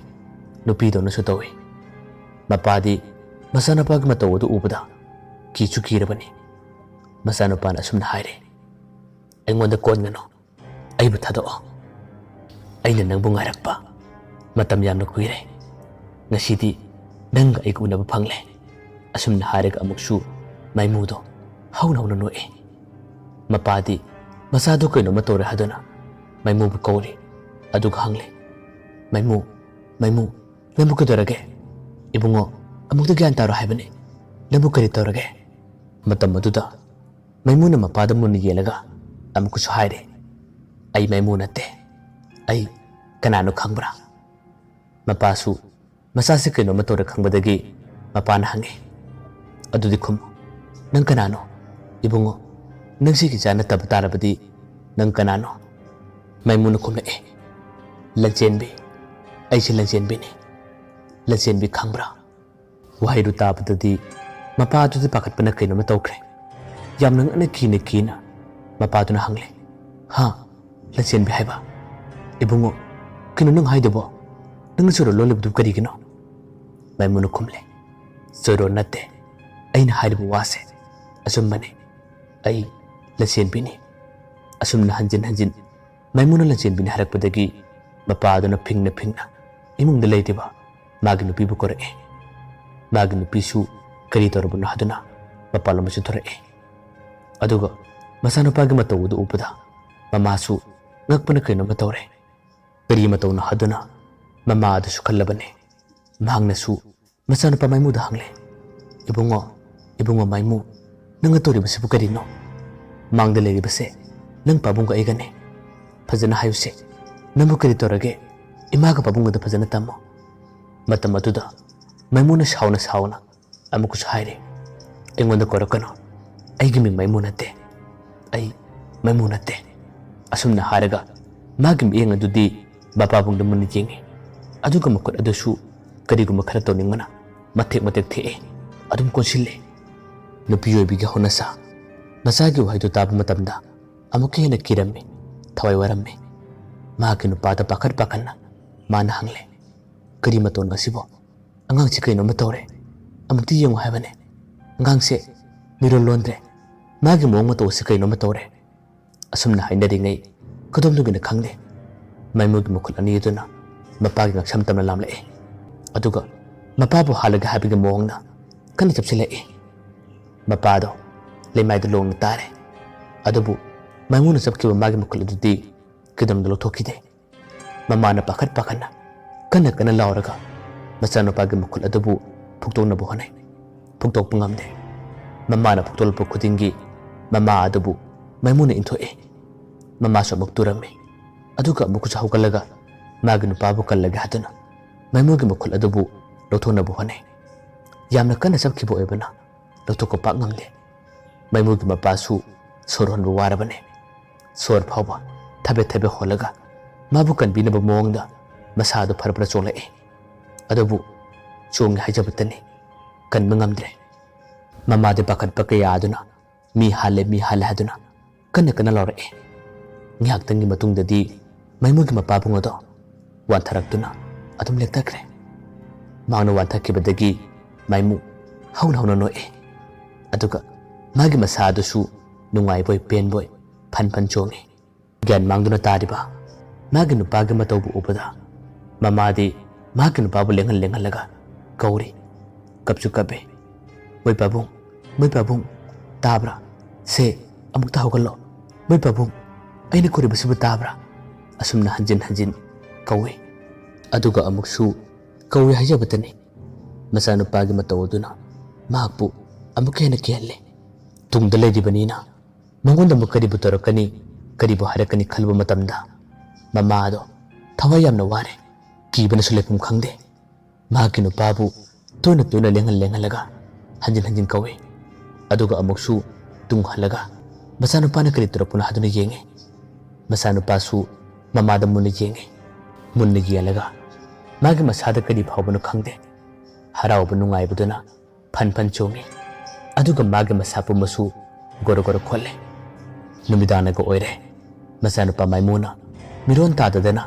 ꯅꯨꯄꯤꯗꯧꯅꯁꯨ ꯇꯧꯋꯦ꯫ ꯃꯄꯥꯗꯤ ꯃꯆꯥꯅꯨꯄꯥꯒꯤ ꯃꯇꯧ ꯑꯗꯨ ꯎꯕꯗ ꯀꯤꯁꯨ ꯀꯤꯔꯕꯅꯤ꯫ ꯃꯆꯥꯅꯨꯄꯥꯅ ꯑꯁꯨꯝꯅ ꯍꯥꯏꯔꯦ, "ꯑꯩꯉꯣꯟꯗ ꯀꯣꯟꯒꯅꯨ, ꯑꯩꯕꯨ ꯊꯥꯗꯣꯛꯑꯣ꯫ ꯑꯩꯅ ꯅꯪꯕꯨ ꯉꯥꯏꯔꯛꯄ ꯃꯇꯝ ꯌꯥꯝꯅ ꯀꯨꯏꯔꯦ꯫ ꯉꯁꯤꯗꯤ ꯅꯪꯒ ꯑꯩꯒ ꯎꯅꯕ ꯐꯪꯂꯦ꯫" ꯑꯁꯨꯝꯅ ꯍꯥꯏꯔꯒ ꯑꯃꯨꯛꯁꯨ ꯃꯥꯏꯃꯨꯗꯣ ꯍꯧꯅ ꯍꯧꯅ ꯅꯣꯛꯑꯦ꯫ ꯃꯄꯥꯗꯤ ꯃꯆꯥꯗꯨ ꯀꯩꯅꯣꯝꯃ ꯇꯧꯔꯦ ꯍꯥꯏꯗꯨꯅ ꯃꯥꯏꯃꯨꯕꯨ ꯀꯧꯔꯤ꯫ ꯑꯗꯨꯒ ꯍꯪꯂꯦ, "ꯃꯥꯏꯃꯨ, ꯃꯥꯏꯃꯨ, ꯅꯪꯕꯨ ꯀꯩꯗꯧꯔꯒꯦ? ꯏꯕꯨꯡꯉꯣ, ꯑꯃꯨꯛꯇ ꯒ꯭ꯌꯥꯟ ꯇꯥꯔꯣ ꯍꯥꯏꯕꯅꯤ꯫ ꯅꯪꯕꯨ ꯀꯔꯤ ꯇꯧꯔꯒꯦ?" ꯃꯇꯝ ꯑꯗꯨꯗ ꯃꯥꯏꯃꯨꯅ ꯃꯄꯥꯗ ꯃꯨꯟꯅ ꯌꯦꯡꯂꯒ ꯑꯃꯨꯛꯀꯁꯨ ꯍꯥꯏꯔꯦ, "ꯑꯩ ꯃꯥꯏꯃꯨ ꯅꯠꯇꯦ꯫ ꯑꯩ ꯀꯅꯥꯅꯣ ꯈꯪꯕ꯭ꯔꯥ?" ꯃꯄꯥꯁꯨ ꯃꯆꯥꯁꯤ ꯀꯩꯅꯣꯝꯃ ꯇꯧꯔꯦ ꯈꯪꯕꯗꯒꯤ ꯃꯄꯥꯅ ꯍꯪꯉꯤ, "ꯑꯗꯨꯗꯤ ꯈꯨꯝꯃꯨ, ꯅꯪ ꯀꯅꯥꯅꯣ? ꯏꯕꯨꯡꯉꯣ, ꯅꯪ ꯁꯤꯒꯤ ꯏꯆꯥ ꯅꯠꯇꯕ ꯇꯥꯔꯕꯗꯤ ꯅꯪ ꯀꯅꯥꯅꯣ?" ꯃꯥꯏꯃꯨꯅ ꯈꯨꯝꯂꯛꯑꯦ, "ꯂꯟꯆꯦꯟꯕꯤ, ꯑꯩꯁꯦ ꯂꯟꯆꯦꯟꯕꯤꯅꯤ꯫ ꯂꯟꯆꯦꯟꯕꯤ ꯈꯪꯕ꯭ꯔꯥ?" ꯋꯥꯍꯩꯗꯨ ꯇꯥꯕꯗꯗꯤ ꯃꯄꯥꯗꯨꯗꯤ ꯄꯥꯈꯠꯄꯅ ꯀꯩꯅꯣꯝꯃ ꯇꯧꯈ꯭ꯔꯦ꯫ ꯌꯥꯝꯅ ꯉꯛꯅ ꯀꯤꯅ ꯀꯤꯅ ꯃꯄꯥꯗꯨꯅ ꯍꯪꯂꯦ, "ꯍꯥ? ꯂꯟꯆꯦꯟꯕꯤ ꯍꯥꯏꯕ? ꯏꯕꯨꯡꯉꯣ, ꯀꯩꯅꯣ ꯅꯪ ꯍꯥꯏꯗꯨꯕꯣ? ꯅꯪꯅ ꯆꯣꯏꯔꯣꯜ ꯂꯣꯜꯂꯤꯕꯗꯨ ꯀꯔꯤꯒꯤꯅꯣ?" ꯃꯥꯏꯃꯨꯅ ꯈꯨꯝꯂꯦ, "ꯆꯣꯏꯔꯣꯜ ꯅꯠꯇꯦ꯫ ꯑꯩꯅ ꯍꯥꯏꯔꯤꯕ ꯋꯥꯁꯦ ꯑꯆꯨꯝꯕꯅꯤ꯫ ꯑꯩ ꯂꯟꯆꯦꯟꯕꯤꯅꯤ꯫" ꯑꯁꯨꯝꯅ ꯍꯟꯖꯤꯟ ꯍꯟꯖꯤꯟ ꯃꯥꯏꯃꯨꯅ ꯂꯟꯆꯦꯟꯕꯤꯅꯤ ꯍꯥꯏꯔꯛꯄꯗꯒꯤ ꯃꯄꯥꯗꯨꯅ ꯐꯤꯡꯅ ꯐꯤꯡꯅ ꯏꯃꯨꯡꯗ ꯂꯩꯔꯤꯕ ꯃꯥꯒꯤ ꯅꯨꯄꯤꯕꯨ ꯀꯧꯔꯛꯑꯦ꯫ ꯃꯥꯒꯤ ꯅꯨꯄꯤꯁꯨ ꯀꯔꯤ ꯇꯧꯔꯕꯅꯣ ꯍꯥꯏꯗꯨꯅ ꯃꯄꯥꯟꯂꯣꯝꯗ ꯆꯦꯟꯊꯣꯔꯛꯑꯦ꯫ ꯑꯗꯨꯒ ꯃꯆꯥꯅꯨꯄꯥꯒꯤ ꯃꯇꯧ ꯑꯗꯨ ꯎꯕꯗ ꯃꯃꯥꯁꯨ ꯉꯛꯄꯅ ꯀꯩꯅꯣꯝꯃ ꯇꯧꯔꯦ꯫ ꯀꯔꯤ ꯃꯇꯧꯅꯣ ꯍꯥꯏꯗꯨꯅ ꯃꯃꯥ ꯑꯗꯨꯁꯨ ꯈꯜꯂꯕꯅꯦ꯫ ꯃꯍꯥꯛꯅꯁꯨ ꯃꯆꯥꯅꯨꯄꯥ ꯃꯥꯏꯃꯨꯗ ꯍꯪꯂꯦ, "ꯏꯕꯨꯡꯉꯣ, ꯏꯕꯨꯡꯉꯣ ꯃꯥꯏꯃꯨ, ꯅꯪꯅ ꯇꯧꯔꯤꯕꯁꯤꯕꯨ ꯀꯔꯤꯅꯣ? ꯃꯥꯡꯗ ꯂꯩꯔꯤꯕꯁꯦ ꯅꯪ ꯄꯥꯕꯨꯡꯒ ꯑꯩꯒꯅꯦ꯫ ꯐꯖꯅ ꯍꯥꯏꯌꯨꯁꯦ, ꯅꯪꯕꯨ ꯀꯔꯤ ꯇꯧꯔꯒꯦ? ꯏꯃꯥꯒ ꯄꯥꯕꯨꯡꯒꯗ ꯐꯖꯅ ꯇꯝꯃꯣ꯫" ꯃꯇꯝ ꯑꯗꯨꯗ ꯃꯥꯏꯃꯨꯅ ꯁꯥꯎꯅ ꯁꯥꯎꯅ ꯑꯃꯨꯛꯀꯁꯨ ꯍꯥꯏꯔꯦ, "ꯑꯩꯉꯣꯟꯗ ꯀꯧꯔꯛꯀꯅꯨ꯫ ꯑꯩꯒꯤ ꯃꯤꯡ ꯃꯥꯏꯃꯨ ꯅꯠꯇꯦ꯫ ꯑꯩ ꯃꯥꯏꯃꯨ ꯅꯠꯇꯦ꯫" ꯑꯁꯨꯝꯅ ꯍꯥꯏꯔꯒ ꯃꯥꯒꯤ ꯃꯤꯠꯌꯦꯡ ꯑꯗꯨꯗꯤ ꯃꯄꯥꯕꯨꯡꯗ ꯃꯨꯟꯅ ꯌꯦꯡꯉꯤ꯫ ꯑꯗꯨꯒ ꯃꯈꯨꯠ ꯑꯗꯨꯁꯨ ꯀꯔꯤꯒꯨꯝꯕ ꯈꯔ ꯇꯧꯅꯤꯡꯕꯅ ꯃꯇꯦꯛ ꯃꯇꯦꯛ ꯊꯦꯛꯑꯦ꯫ ꯑꯗꯨꯝ ꯀꯣꯟꯁꯤꯜꯂꯦ꯫ ꯅꯨꯄꯤ ꯑꯣꯏꯕꯤꯒꯤ ꯍꯧꯅꯁꯥ꯫ ꯃꯆꯥꯒꯤ ꯋꯥꯍꯩꯗꯨ ꯇꯥꯕ ꯃꯇꯝꯗ ꯑꯃꯨꯛꯀ ꯍꯦꯟꯅ ꯀꯤꯔꯝꯃꯤ, ꯊꯋꯥꯏ ꯋꯥꯔꯝꯃꯤ꯫ ꯃꯍꯥꯛꯀꯤ ꯅꯨꯄꯥꯗ ꯄꯥꯈꯠ ꯄꯥꯈꯠꯅ ꯃꯥꯅ ꯍꯪꯂꯦ, "ꯀꯔꯤ ꯃꯇꯧꯅꯣ ꯑꯁꯤꯕꯣ? ꯑꯉꯥꯡꯁꯤ ꯀꯩꯅꯣꯝꯃ ꯇꯧꯔꯦ꯫ ꯑꯃꯨꯛꯇ ꯌꯦꯡꯉꯨ ꯍꯥꯏꯕꯅꯦ꯫ ꯑꯉꯥꯡꯁꯦ ꯃꯤꯔꯣꯜ ꯂꯣꯟꯗ꯭ꯔꯦ꯫ ꯃꯥꯒꯤ ꯃꯑꯣꯡ ꯃꯇꯧ ꯑꯁꯤ ꯀꯩꯅꯣꯝꯃ ꯇꯧꯔꯦ"꯫ ꯑꯁꯨꯝꯅ ꯍꯥꯏꯅꯔꯤꯉꯩ ꯀꯗꯣꯝꯗꯒꯤꯅꯣ ꯈꯪꯗꯦ, ꯃꯥꯏꯃꯨꯒꯤ ꯃꯈꯨꯠ ꯑꯅꯤ ꯑꯗꯨꯅ ꯃꯄꯥꯒꯤ ꯉꯛꯁꯝ ꯇꯝꯅ ꯂꯥꯝꯂꯛꯑꯦ꯫ ꯑꯗꯨꯒ ꯃꯄꯥꯕꯨ ꯍꯥꯠꯂꯒꯦ ꯍꯥꯏꯕꯒꯤ ꯃꯑꯣꯡꯗ ꯀꯟꯅ ꯆꯞꯁꯤꯜꯂꯛꯏ꯫ ꯃꯄꯥꯗꯣ ꯂꯩꯃꯥꯏꯗ ꯂꯣꯡꯅ ꯇꯥꯔꯦ꯫ ꯑꯗꯨꯕꯨ ꯃꯥꯏꯃꯨꯅ ꯆꯞꯈꯤꯕ ꯃꯥꯒꯤ ꯃꯈꯨꯠ ꯑꯗꯨꯗꯤ ꯀꯩꯗꯧꯅꯨꯡꯗ ꯂꯧꯊꯣꯛꯈꯤꯗꯦ꯫ ꯃꯃꯥꯅ ꯄꯥꯈꯠ ꯄꯥꯈꯠꯅ ꯀꯟꯅ ꯀꯟꯅ ꯂꯥꯎꯔꯒ ꯃꯆꯥꯅꯨꯄꯥꯒꯤ ꯃꯈꯨꯠ ꯑꯗꯨꯕꯨ ꯐꯨꯛꯇꯣꯛꯅꯕ ꯍꯣꯠꯅꯩ꯫ ꯐꯨꯛꯇꯣꯛꯄ ꯉꯝꯗꯦ꯫ ꯃꯃꯥꯅ ꯐꯨꯛꯇꯣꯛꯂꯛꯄ ꯈꯨꯗꯤꯡꯒꯤ ꯃꯃꯥ ꯑꯗꯨꯕꯨ ꯃꯥꯏꯃꯨꯅ ꯏꯟꯊꯣꯛꯏ꯫ ꯃꯃꯥꯁꯨ ꯑꯃꯨꯛ ꯇꯨꯔꯝꯃꯤ꯫ ꯑꯗꯨꯒ ꯑꯃꯨꯛꯀꯁꯨ ꯍꯧꯒꯠꯂꯒ ꯃꯥꯒꯤ ꯅꯨꯄꯥꯕꯨ ꯀꯜꯂꯒꯦ ꯍꯥꯏꯗꯨꯅ ꯃꯥꯏꯃꯨꯒꯤ ꯃꯈꯨꯠ ꯑꯗꯨꯕꯨ ꯂꯧꯊꯣꯛꯅꯕ ꯍꯣꯠꯅꯩ꯫ ꯌꯥꯝꯅ ꯀꯟꯅ ꯆꯞꯈꯤꯕ ꯑꯣꯏꯕꯅ ꯂꯧꯊꯣꯛꯄ ꯄꯥꯛ ꯉꯝꯗꯦ꯫ ꯃꯥꯏꯃꯨꯒꯤ ꯃꯄꯥꯁꯨ ꯁꯣꯔ ꯍꯣꯟꯕ ꯋꯥꯔꯕꯅꯦ꯫ ꯁꯣꯔ ꯐꯥꯎꯕ ꯊꯕꯦꯠ ꯊꯕꯦꯠ ꯍꯣꯜꯂꯒ ꯃꯥꯕꯨ ꯀꯟꯕꯤꯅꯕ ꯃꯑꯣꯡꯗ ꯃꯁꯥ ꯑꯗꯨ ꯐꯔ ꯐꯔ ꯆꯣꯡꯂꯛꯏ꯫ ꯑꯗꯨꯕꯨ ꯆꯣꯡꯉꯦ ꯍꯥꯏꯖꯕꯇꯅꯤ, ꯀꯟꯕ ꯉꯝꯗ꯭ꯔꯦ꯫ ꯃꯃꯥꯗꯤ ꯄꯥꯈꯠꯄ ꯀꯌꯥ ꯑꯗꯨꯅ "ꯃꯤ ꯍꯥꯜꯂꯦ, ꯃꯤ ꯍꯥꯜꯂꯦ" ꯍꯥꯏꯗꯨꯅ ꯀꯟꯅ ꯀꯟꯅ ꯂꯥꯎꯔꯛꯏ꯫ ꯉꯥꯏꯍꯥꯛꯇꯪꯒꯤ ꯃꯇꯨꯡꯗꯗꯤ ꯃꯥꯏꯃꯨꯒꯤ ꯃꯄꯥꯕꯨꯡ ꯑꯗꯣ ꯋꯥꯟꯊꯔꯛꯇꯨꯅ ꯑꯗꯨꯝ ꯂꯦꯛꯊꯈ꯭ꯔꯦ꯫ ꯃꯍꯥꯛꯅ ꯋꯥꯟꯊꯈꯤꯕꯗꯒꯤ ꯃꯥꯏꯃꯨ ꯍꯧꯅ ꯍꯧꯅ ꯅꯣꯛꯏ꯫ ꯑꯗꯨꯒ ꯃꯥꯒꯤ ꯃꯁꯥ ꯑꯗꯨꯁꯨ ꯅꯨꯡꯉꯥꯏꯕꯣꯏ ꯄꯦꯟꯕꯣꯏ ꯐꯟ ꯐꯟ ꯆꯣꯡꯉꯤ꯫ ꯒ꯭ꯌꯥꯟ ꯃꯥꯡꯗꯨꯅ ꯇꯥꯔꯤꯕ ꯃꯥꯒꯤ ꯅꯨꯄꯥꯒꯤ ꯃꯇꯧꯕꯨ ꯎꯕꯗ ꯃꯃꯥꯗꯤ ꯃꯍꯥꯛꯀꯤ ꯅꯨꯄꯥꯕꯨ ꯂꯦꯡꯍꯟ ꯂꯦꯡꯍꯜꯂꯒ ꯀꯧꯔꯤ꯫ ꯀꯞꯁꯨ ꯀꯞꯄꯦ꯫ "ꯃꯣꯏ ꯄꯥꯕꯨꯡ, ꯃꯣꯏ ꯄꯥꯕꯨꯡ, ꯇꯥꯕ꯭ꯔꯥ? ꯁꯦ, ꯑꯃꯨꯛꯇ ꯍꯧꯒꯠꯂꯣ꯫ ꯃꯣꯏ ꯄꯥꯕꯨꯡ, ꯑꯩꯅ ꯀꯧꯔꯤꯕꯁꯤꯕꯨ ꯇꯥꯕ꯭ꯔꯥ?" ꯑꯁꯨꯝꯅ ꯍꯟꯖꯤꯟ ꯍꯟꯖꯤꯟ ꯀꯧꯏ꯫ ꯑꯗꯨꯒ ꯑꯃꯨꯛꯁꯨ ꯀꯧꯏ ꯍꯥꯏꯖꯕꯇꯅꯤ꯫ ꯃꯆꯥꯅꯨꯄꯥꯒꯤ ꯃꯇꯧ ꯑꯗꯨꯅ ꯃꯍꯥꯛꯄꯨ ꯑꯃꯨꯛꯀ ꯍꯦꯟꯅ ꯀꯤꯍꯜꯂꯤ꯫ ꯇꯨꯡꯗ ꯂꯩꯔꯤꯕꯅꯤꯅ ꯃꯉꯣꯟꯗ ꯑꯃꯨꯛ ꯀꯔꯤꯕꯨ ꯇꯧꯔꯛꯀꯅꯤ, ꯀꯔꯤꯕꯨ ꯍꯥꯏꯔꯛꯀꯅꯤ ꯈꯜꯂꯨꯕ ꯃꯇꯝꯗ ꯃꯃꯥ ꯑꯗꯣ ꯊꯋꯥꯏ ꯌꯥꯝꯅ ꯋꯥꯔꯦ꯫ ꯀꯤꯕꯅꯁꯨ ꯂꯩꯐꯝ ꯈꯪꯗꯦ꯫ ꯃꯍꯥꯛꯀꯤ ꯅꯨꯄꯥꯕꯨ ꯇꯣꯏꯅ ꯇꯣꯏꯅ ꯂꯦꯡꯍꯟ ꯂꯦꯡꯍꯜꯂꯒ ꯍꯟꯖꯤꯟ ꯍꯟꯖꯤꯟ ꯀꯧꯏ꯫ ꯑꯗꯨꯒ ꯑꯃꯨꯛꯁꯨ ꯇꯨꯡ ꯍꯜꯂꯒ ꯃꯆꯥꯅꯨꯄꯥꯅ ꯀꯔꯤ ꯇꯧꯔꯛꯄꯅꯣ ꯍꯥꯏꯗꯨꯅ ꯌꯦꯡꯉꯤ꯫ ꯃꯆꯥꯅꯨꯄꯥꯁꯨ ꯃꯃꯥꯗ ꯃꯨꯟꯅ ꯌꯦꯡꯉꯤ꯫ ꯃꯨꯟꯅ ꯌꯦꯡꯂꯒ ꯃꯥꯒꯤ ꯃꯁꯥꯗ ꯀꯔꯤ ꯐꯥꯎꯕꯅꯣ ꯈꯪꯗꯦ꯫ ꯍꯔꯥꯎꯕ ꯅꯨꯡꯉꯥꯏꯕꯗꯨꯅ ꯐꯟ ꯐꯟ ꯆꯣꯡꯉꯤ꯫ ꯑꯗꯨꯒ ꯃꯥꯒꯤ ꯃꯁꯥ ꯄꯨꯝꯕꯁꯨ ꯒꯣꯔꯣ ꯒꯣꯔꯣ ꯈꯣꯠꯂꯦ꯫ ꯅꯨꯃꯤꯗꯥꯡꯅꯒ ꯑꯣꯏꯔꯦ꯫ ꯃꯆꯥꯅꯨꯄꯥ ꯃꯥꯏꯃꯨꯅ ꯃꯤꯔꯣꯟ ꯇꯥꯗꯗꯅ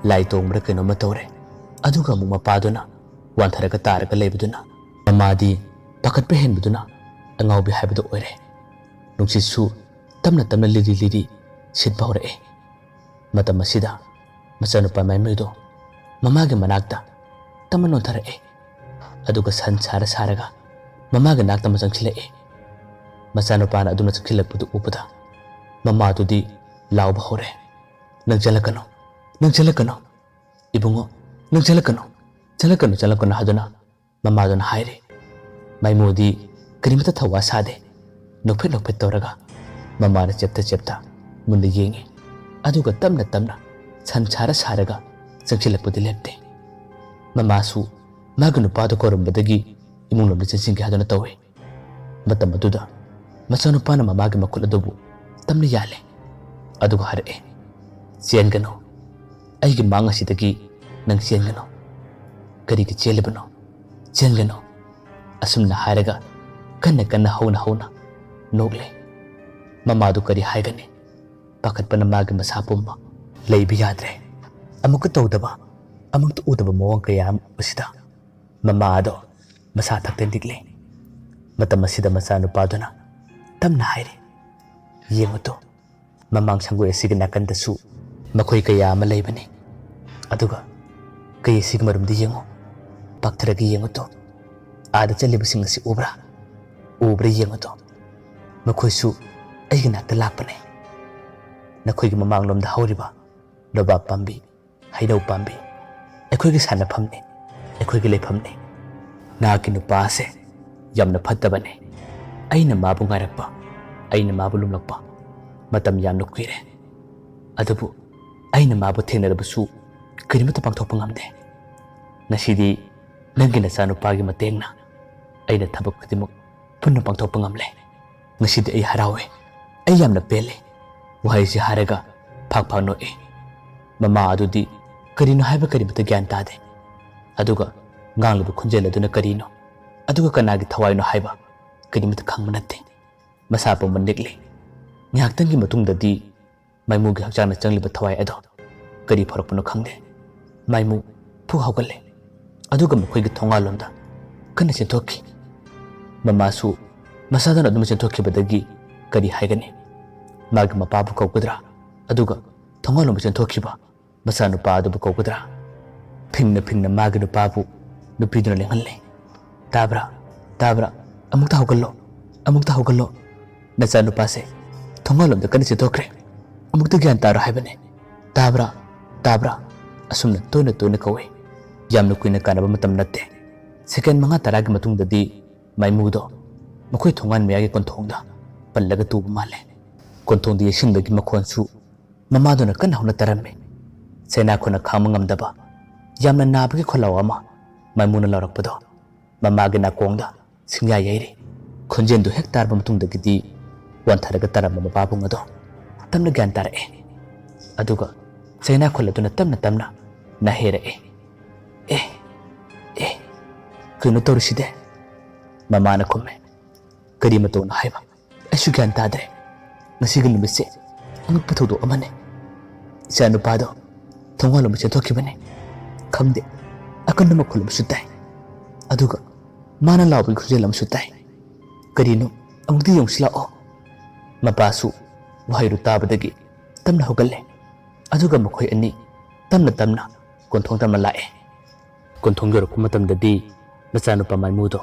ꯂꯥꯏ ꯇꯣꯡꯕ꯭ꯔꯥ ꯀꯩꯅꯣꯝꯃ ꯇꯧꯔꯦ꯫ ꯑꯗꯨꯒ ꯑꯃꯨꯛ ꯃꯄꯥꯗꯨꯅ ꯋꯥꯟꯊꯔꯒ ꯇꯥꯔꯒ ꯂꯩꯕꯗꯨꯅ ꯃꯃꯥꯗꯤ ꯄꯥꯈꯠꯄ ꯍꯦꯟꯕꯗꯨꯅ ꯑꯉꯥꯎꯕꯤ ꯍꯥꯏꯕꯗꯨ ꯑꯣꯏꯔꯦ꯫ ꯅꯨꯡꯁꯤꯠꯁꯨ ꯇꯞꯅ ꯇꯞꯅ ꯂꯤꯔꯤ ꯂꯤꯔꯤ ꯁꯤꯠꯄ ꯍꯧꯔꯛꯑꯦ꯫ ꯃꯇꯝ ꯑꯁꯤꯗ ꯃꯆꯥꯅꯨꯄꯥ ꯃꯥꯏꯃꯨꯗꯣ ꯃꯃꯥꯒꯤ ꯃꯅꯥꯛꯇ ꯇꯞꯅ ꯅꯣꯟꯊꯔꯛꯑꯦ꯫ ꯑꯗꯨꯒ ꯁꯟ ꯁꯥꯔ ꯁꯥꯔꯒ ꯃꯃꯥꯒꯤ ꯅꯥꯛꯇ ꯑꯃ ꯆꯪꯁꯤꯜꯂꯛꯑꯦ꯫ ꯃꯆꯥꯅꯨꯄꯥꯅ ꯑꯗꯨꯝꯅ ꯆꯪꯁꯤꯜꯂꯛꯄꯗꯨ ꯎꯕꯗ ꯃꯃꯥꯗꯨꯗꯤ ꯂꯥꯎꯕ ꯍꯧꯔꯦ, "ꯅꯪ ꯆꯦꯜꯂꯛꯀꯅꯨ, ꯅꯪ ꯆꯦꯜꯂꯛꯀꯅꯨ, ꯏꯕꯨꯡꯉꯣ, ꯅꯪ ꯆꯦꯜꯂꯛꯀꯅꯨ, ꯆꯦꯜꯂꯛꯀꯅꯨ, ꯆꯦꯜꯂꯛꯀꯅꯨ" ꯍꯥꯏꯗꯨꯅ ꯃꯃꯥꯗꯨꯅ ꯍꯥꯏꯔꯦ꯫ ꯃꯥꯏꯃꯨꯗꯤ ꯀꯔꯤꯃꯇ ꯊꯧꯋꯥ ꯁꯥꯗꯦ꯫ ꯅꯣꯛꯐꯦꯠ ꯅꯣꯛꯐꯦꯠ ꯇꯧꯔꯒ ꯃꯃꯥꯅ ꯆꯦꯞꯇ ꯆꯦꯞꯇ ꯃꯨꯟꯅ ꯌꯦꯡꯉꯤ꯫ ꯑꯗꯨꯒ ꯇꯞꯅ ꯇꯞꯅ ꯁꯟ ꯁꯥꯔ ꯁꯥꯔꯒ ꯆꯪꯁꯤꯜꯂꯛꯄꯗꯤ ꯂꯦꯞꯇꯦ꯫ ꯃꯃꯥꯁꯨ ꯃꯥꯒꯤ ꯅꯨꯄꯥꯗꯨ ꯀꯧꯔꯝꯕꯗꯒꯤ ꯏꯃꯨꯡ ꯂꯣꯝꯗ ꯆꯪꯁꯤꯟꯒꯦ ꯍꯥꯏꯗꯨꯅ ꯇꯧꯏ꯫ ꯃꯇꯝ ꯑꯗꯨꯗ ꯃꯆꯥꯅꯨꯄꯥꯅ ꯃꯃꯥꯒꯤ ꯃꯈꯨꯠ ꯑꯗꯨꯕꯨ ꯇꯞꯅ ꯌꯥꯜꯂꯦ꯫ ꯑꯗꯨꯒ ꯍꯥꯏꯔꯛꯑꯦ, "ꯆꯦꯟꯒꯅꯨ꯫ ꯑꯩꯒꯤ ꯃꯥꯡ ꯑꯁꯤꯗꯒꯤ ꯅꯪ ꯆꯦꯟꯒꯅꯨ꯫ ꯀꯔꯤꯒꯤ ꯆꯦꯜꯂꯤꯕꯅꯣ? ꯆꯦꯟꯒꯅꯨ꯫" ꯑꯁꯨꯝꯅ ꯍꯥꯏꯔꯒ ꯀꯟꯅ ꯀꯟꯅ ꯍꯧꯅ ꯍꯧꯅ ꯅꯣꯛꯂꯦ꯫ ꯃꯃꯥꯗꯨ ꯀꯔꯤ ꯍꯥꯏꯒꯅꯤ? ꯄꯥꯈꯠꯄꯅ ꯃꯥꯒꯤ ꯃꯁꯥ ꯄꯨꯝꯕ ꯂꯩꯕ ꯌꯥꯗ꯭ꯔꯦ꯫ ꯑꯃꯨꯛꯀ ꯇꯧꯗꯕ, ꯑꯃꯨꯛꯇ ꯎꯗꯕ ꯃꯑꯣꯡ ꯀꯌꯥ ꯑꯃ ꯎꯕꯁꯤꯗ ꯃꯃꯥ ꯑꯗꯣ ꯃꯁꯥ ꯊꯛꯇ ꯅꯤꯛꯂꯦ꯫ ꯃꯇꯝ ꯑꯁꯤꯗ ꯃꯆꯥꯅꯨꯄꯥꯗꯨꯅ ꯇꯞꯅ ꯍꯥꯏꯔꯦ, "ꯌꯦꯡꯉꯨ ꯇꯨ, ꯃꯃꯥꯡ ꯁꯪꯒꯣꯏ ꯑꯁꯤꯒꯤ ꯅꯥꯀꯟꯗꯁꯨ ꯃꯈꯣꯏ ꯀꯌꯥ ꯑꯃ ꯂꯩꯕꯅꯤ꯫ ꯑꯗꯨꯒ ꯀꯩ ꯑꯁꯤꯒꯤ ꯃꯔꯨꯝꯗ ꯌꯦꯡꯉꯨ꯫ ꯄꯥꯛꯊꯔꯒ ꯌꯦꯡꯉꯨ ꯇꯨ꯫ ꯑꯥꯗ ꯆꯠꯂꯤꯕꯁꯤꯡ ꯑꯁꯤ ꯎꯕ꯭ꯔꯥ? ꯎꯕ꯭ꯔꯥ ꯌꯦꯡꯉꯨ ꯇꯨ꯫ ꯃꯈꯣꯏꯁꯨ ꯑꯩꯒꯤ ꯅꯥꯛꯇ ꯂꯥꯛꯄꯅꯤ꯫ ꯅꯈꯣꯏꯒꯤ ꯃꯃꯥꯡꯂꯣꯝꯗ ꯍꯧꯔꯤꯕ ꯅꯣꯕꯥꯞ ꯄꯥꯝꯕꯤ, ꯍꯩꯅꯧ ꯄꯥꯝꯕꯤ ꯑꯩꯈꯣꯏꯒꯤ ꯁꯥꯟꯅꯐꯝꯅꯤ, ꯑꯩꯈꯣꯏꯒꯤ ꯂꯩꯐꯝꯅꯤ꯫ ꯅꯍꯥꯛꯀꯤ ꯅꯨꯄꯥ ꯑꯁꯦ ꯌꯥꯝꯅ ꯐꯠꯇꯕꯅꯤ꯫ ꯑꯩꯅ ꯃꯥꯕꯨ ꯉꯥꯏꯔꯛꯄ, ꯑꯩꯅ ꯃꯥꯕꯨ ꯂꯨꯝꯂꯛꯄ ꯃꯇꯝ ꯌꯥꯝꯅ ꯀꯨꯏꯔꯦ꯫ ꯑꯗꯨꯕꯨ ꯑꯩꯅ ꯃꯥꯕꯨ ꯊꯦꯡꯅꯔꯕꯁꯨ ꯀꯔꯤꯃꯠꯇ ꯄꯥꯡꯊꯣꯛꯄ ꯉꯝꯗꯦ꯫ ꯉꯁꯤꯗꯤ ꯅꯪꯒꯤ ꯅꯆꯥꯅꯨꯄꯥꯒꯤ ꯃꯇꯦꯡꯅ ꯑꯩꯅ ꯊꯕꯛ ꯈꯨꯗꯤꯡꯃꯛ ꯄꯨꯟꯅ ꯄꯥꯡꯊꯣꯛꯄ ꯉꯝꯂꯦ꯫ ꯉꯁꯤꯗꯤ ꯑꯩ ꯍꯔꯥꯎꯋꯦ, ꯑꯩ ꯌꯥꯝꯅ ꯄꯦꯜꯂꯦ꯫" ꯋꯥꯍꯩꯁꯤ ꯍꯥꯏꯔꯒ ꯐꯥꯛ ꯐꯥꯛ ꯅꯣꯛꯏ꯫ ꯃꯃꯥ ꯑꯗꯨꯗꯤ ꯀꯔꯤꯅꯣ ꯍꯥꯏꯕ ꯀꯔꯤꯃꯠꯇ ꯒ꯭ꯌꯥꯟ ꯇꯥꯗꯦ꯫ ꯑꯗꯨꯒ ꯉꯥꯡꯂꯤꯕ ꯈꯣꯟꯖꯦꯜ ꯑꯗꯨꯅ ꯀꯔꯤꯅꯣ? ꯑꯗꯨꯒ ꯀꯅꯥꯒꯤ ꯊꯋꯥꯏꯅꯣ ꯍꯥꯏꯕ? ꯀꯔꯤꯃꯇ ꯈꯪꯕ ꯅꯠꯇꯦ꯫ ꯃꯁꯥ ꯄꯨꯝꯕ ꯅꯤꯛꯂꯤ꯫ ꯉꯥꯏꯍꯥꯛꯇꯪꯒꯤ ꯃꯇꯨꯡꯗꯗꯤ ꯃꯥꯏꯃꯨꯒꯤ ꯍꯛꯆꯥꯡꯗ ꯆꯪꯂꯤꯕ ꯊꯋꯥꯏ ꯑꯗꯣ ꯀꯔꯤ ꯐꯥꯎꯔꯛꯄꯅꯣ ꯈꯪꯗꯦ꯫ ꯃꯥꯏꯃꯨ ꯐꯨ ꯍꯧꯒꯠꯂꯦ꯫ ꯑꯗꯨꯒ ꯃꯈꯣꯏꯒꯤ ꯊꯣꯡꯒꯥꯜꯂꯣꯝꯗ ꯀꯟꯅ ꯆꯦꯟꯊꯣꯛꯈꯤ꯫ ꯃꯃꯥꯁꯨ ꯃꯁꯥꯗꯨꯅ ꯑꯗꯨꯝ ꯆꯦꯟꯊꯣꯛꯈꯤꯕꯗꯒꯤ ꯀꯔꯤ ꯍꯥꯏꯒꯅꯤ? ꯃꯥꯒꯤ ꯃꯄꯥꯕꯨ ꯀꯧꯒꯗ꯭ꯔꯥ? ꯑꯗꯨꯒ ꯊꯣꯡꯒꯥꯜꯂꯣꯝꯗ ꯆꯦꯟꯊꯣꯛꯈꯤꯕ ꯃꯆꯥꯅꯨꯄꯥ ꯑꯗꯨꯕꯨ ꯀꯧꯒꯗ꯭ꯔꯥ? ꯐꯤꯡꯅ ꯐꯤꯡꯅ ꯃꯥꯒꯤ ꯅꯨꯄꯥꯕꯨ ꯅꯨꯄꯤꯗꯨꯅ ꯂꯦꯡꯍꯜꯂꯦ꯫ "ꯇꯥꯕ꯭ꯔꯥ? ꯇꯥꯕ꯭ꯔꯥ? ꯑꯃꯨꯛꯇ ꯍꯧꯒꯠꯂꯣ꯫ ꯑꯃꯨꯛꯇ ꯍꯧꯒꯠꯂꯣ꯫ ꯅꯆꯥꯅꯨꯄꯥꯁꯦ ꯊꯣꯡꯒꯥꯜꯂꯣꯝꯗ ꯀꯟꯅ ꯆꯦꯟꯊꯣꯛꯈ꯭ꯔꯦ꯫ ꯑꯃꯨꯛꯇ ꯒ꯭ꯌꯥꯟ ꯇꯥꯔꯣ ꯍꯥꯏꯕꯅꯦ꯫ ꯇꯥꯕ꯭ꯔꯥ? ꯇꯥꯕ꯭ꯔꯥ?" ꯑꯁꯨꯝꯅ ꯇꯣꯏꯅ ꯇꯣꯏꯅ ꯀꯧꯏ꯫ ꯌꯥꯝꯅ ꯀꯨꯏꯅ ꯀꯥꯟꯅꯕ ꯃꯇꯝ ꯅꯠꯇꯦ꯫ ꯁꯦꯀꯦꯟ ꯃꯉꯥ ꯇꯔꯥꯒꯤ ꯃꯇꯨꯡꯗꯗꯤ ꯃꯥꯏꯃꯨꯗꯣ ꯃꯈꯣꯏ ꯊꯣꯡꯒꯥꯟ ꯃꯌꯥꯒꯤ ꯀꯣꯟꯊꯣꯡꯗ ꯄꯜꯂꯒ ꯇꯨꯕ ꯃꯥꯜꯂꯦ꯫ ꯀꯣꯟꯊꯣꯡꯗ ꯌꯩꯁꯤꯟꯕꯒꯤ ꯃꯈꯣꯟꯁꯨ ꯃꯃꯥꯗꯨꯅ ꯀꯟꯅ ꯍꯧꯅ ꯇꯥꯔꯝꯃꯤ꯫ ꯆꯩꯅꯥꯈꯣꯟꯅ ꯈꯥꯡꯕ ꯉꯝꯗꯕ ꯌꯥꯝꯅ ꯅꯥꯕꯒꯤ ꯈꯣꯜꯂꯥꯎ ꯑꯃ ꯃꯥꯏꯃꯨꯅ ꯂꯥꯎꯔꯛꯄꯗꯣ ꯃꯃꯥꯒꯤ ꯅꯥꯀꯣꯡꯗ ꯁꯤꯡꯌꯥ ꯌꯩꯔꯤ꯫ ꯈꯣꯟꯖꯦꯜꯗꯨ ꯍꯦꯛ ꯇꯥꯔꯕ ꯃꯇꯨꯡꯗꯒꯤꯗꯤ ꯋꯥꯟꯊꯔꯒ ꯇꯥꯔꯝꯕ ꯃꯄꯥꯕꯨꯡ ꯑꯗꯣ ꯇꯞꯅ ꯒ꯭ꯌꯥꯟ ꯇꯥꯔꯛꯑꯦ꯫ ꯑꯗꯨꯒ ꯆꯩꯅꯥꯈꯣꯜ ꯑꯗꯨꯅ ꯇꯞꯅ ꯇꯞꯅ ꯅꯥꯍꯩꯔꯛꯑꯦ꯫ "ꯑꯦ, ꯑꯦ, ꯀꯩꯅꯣ ꯇꯧꯔꯤꯁꯤꯗꯤ?" ꯃꯃꯥꯅ ꯈꯨꯝꯃꯦ꯫ "ꯀꯔꯤ ꯃꯇꯧꯅꯣ ꯍꯥꯏꯕ? ꯑꯩꯁꯨ ꯒ꯭ꯌꯥꯟ ꯇꯥꯗ꯭ꯔꯦ꯫ ꯉꯁꯤꯒꯤ ꯅꯨꯃꯤꯠꯁꯦ ꯑꯉꯛꯄ ꯊꯧꯗꯣꯛ ꯑꯃꯅꯤ꯫ ꯏꯆꯥ ꯅꯨꯄꯥꯗꯣ ꯊꯣꯡꯒꯥꯜꯂꯣꯝꯗ ꯆꯦꯟꯊꯣꯛꯈꯤꯕꯅꯤ꯫ ꯈꯪꯗꯦ, ꯑꯀꯟꯕ ꯃꯈꯣꯜ ꯑꯃꯁꯨ ꯇꯥꯏ꯫ ꯑꯗꯨꯒ ꯃꯥꯅ ꯂꯥꯎꯕꯒꯤ ꯈꯣꯟꯖꯦꯜ ꯑꯃꯁꯨ ꯇꯥꯏ꯫ ꯀꯔꯤꯅꯣ? ꯑꯃꯨꯛꯇ ꯌꯦꯡꯁꯤ ꯂꯥꯛꯑꯣ꯫" ꯃꯄꯥꯁꯨ ꯋꯥꯍꯩꯗꯨ ꯇꯥꯕꯗꯒꯤ ꯇꯞꯅ ꯍꯧꯒꯠꯂꯦ꯫ ꯑꯗꯨꯒ ꯃꯈꯣꯏ ꯑꯅꯤ ꯇꯞꯅ ꯇꯞꯅ ꯀꯣꯟꯊꯣꯡ ꯇꯝꯅ ꯂꯥꯛꯑꯦ꯫ ꯀꯣꯟꯊꯣꯡ ꯌꯧꯔꯛꯄ ꯃꯇꯝꯗꯗꯤ ꯃꯆꯥꯅꯨꯄꯥ ꯃꯥꯏꯃꯨꯗꯣ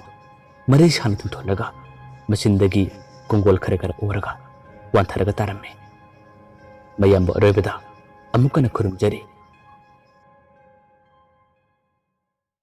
ꯃꯔꯩ ꯁꯥꯡꯅ ꯇꯤꯡꯊꯣꯛꯂꯒ ꯃꯆꯤꯟꯗꯒꯤ ꯀꯣꯡꯒꯣꯜ ꯈꯔ ꯈꯔ ꯑꯣꯔꯒ ꯋꯥꯟꯊꯔꯒ ꯇꯥꯔꯝꯃꯤ꯫ "ꯃꯌꯥꯝꯕꯨ ꯑꯔꯣꯏꯕꯗ ꯑꯃꯨꯛ ꯍꯟꯅ ꯈꯨꯔꯨꯝꯖꯔꯤ꯫